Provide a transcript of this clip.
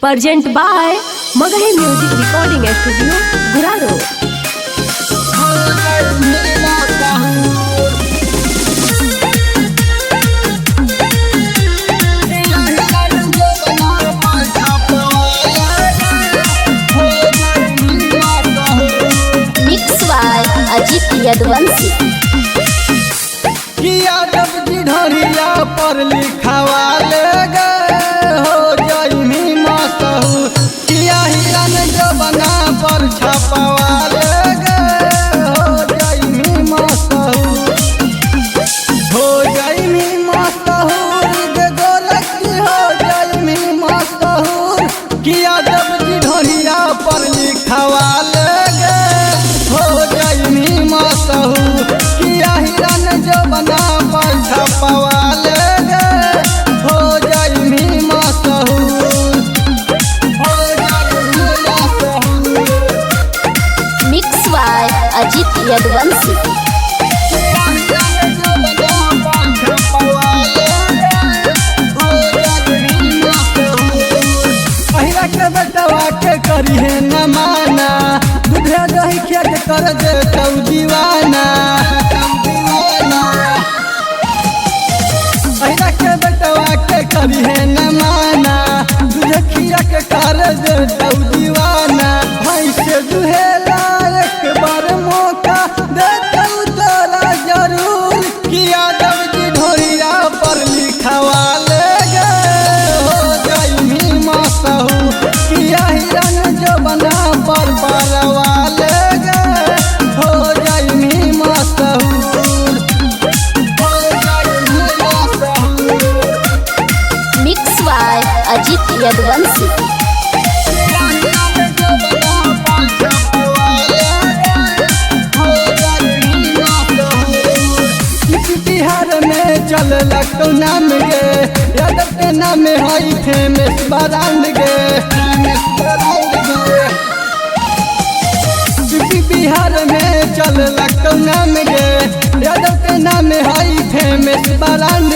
Present by Magahi music recording studio Guraro. Mix by Ajit Yaduvanshi. किया जब ढोरिया पर लिखवा ले गए हो जइमी मसहू। किया हिरन जो बना पर छपवा ले गए हो जइमी मसहू। हो जइमी मसहूर गे गोलकी हो जइमी मसहूर। किया जब ढोरिया पर लिखवा ले गए हो जइमी मसहूर। किया हिरन जो बना पर छपवा ले गए हो जइमी मसहूर। हो जइमी मसहूर। Mix by Ajit Yaduvanshi. पहिला के बेटवा के करी है न माना, दूधे दही खिया के कर दे तू दीवाना। पहिला के बेटवा के करी है न माना, दूधे खिया के कर दे तू दीवाना। भैंस दुहेला एक बार मौका दे तू तोरा जरूर। किया जब जी ढोरिया पर लिखवा ले गए हो जइमी मसहू। किया हिरन जो बना पर परवा ले गए हो जइमी मसहूर। हो जइमी मसहूर। Mix by Ajit Yaduvanshi. Bihar में चल लगतो नाम गे, यादव के नाम हई फेमस ब्रांड गे। यूपी बिहार में चल लगतो नाम गे, यादव के नाम हई फेमस ब्रांड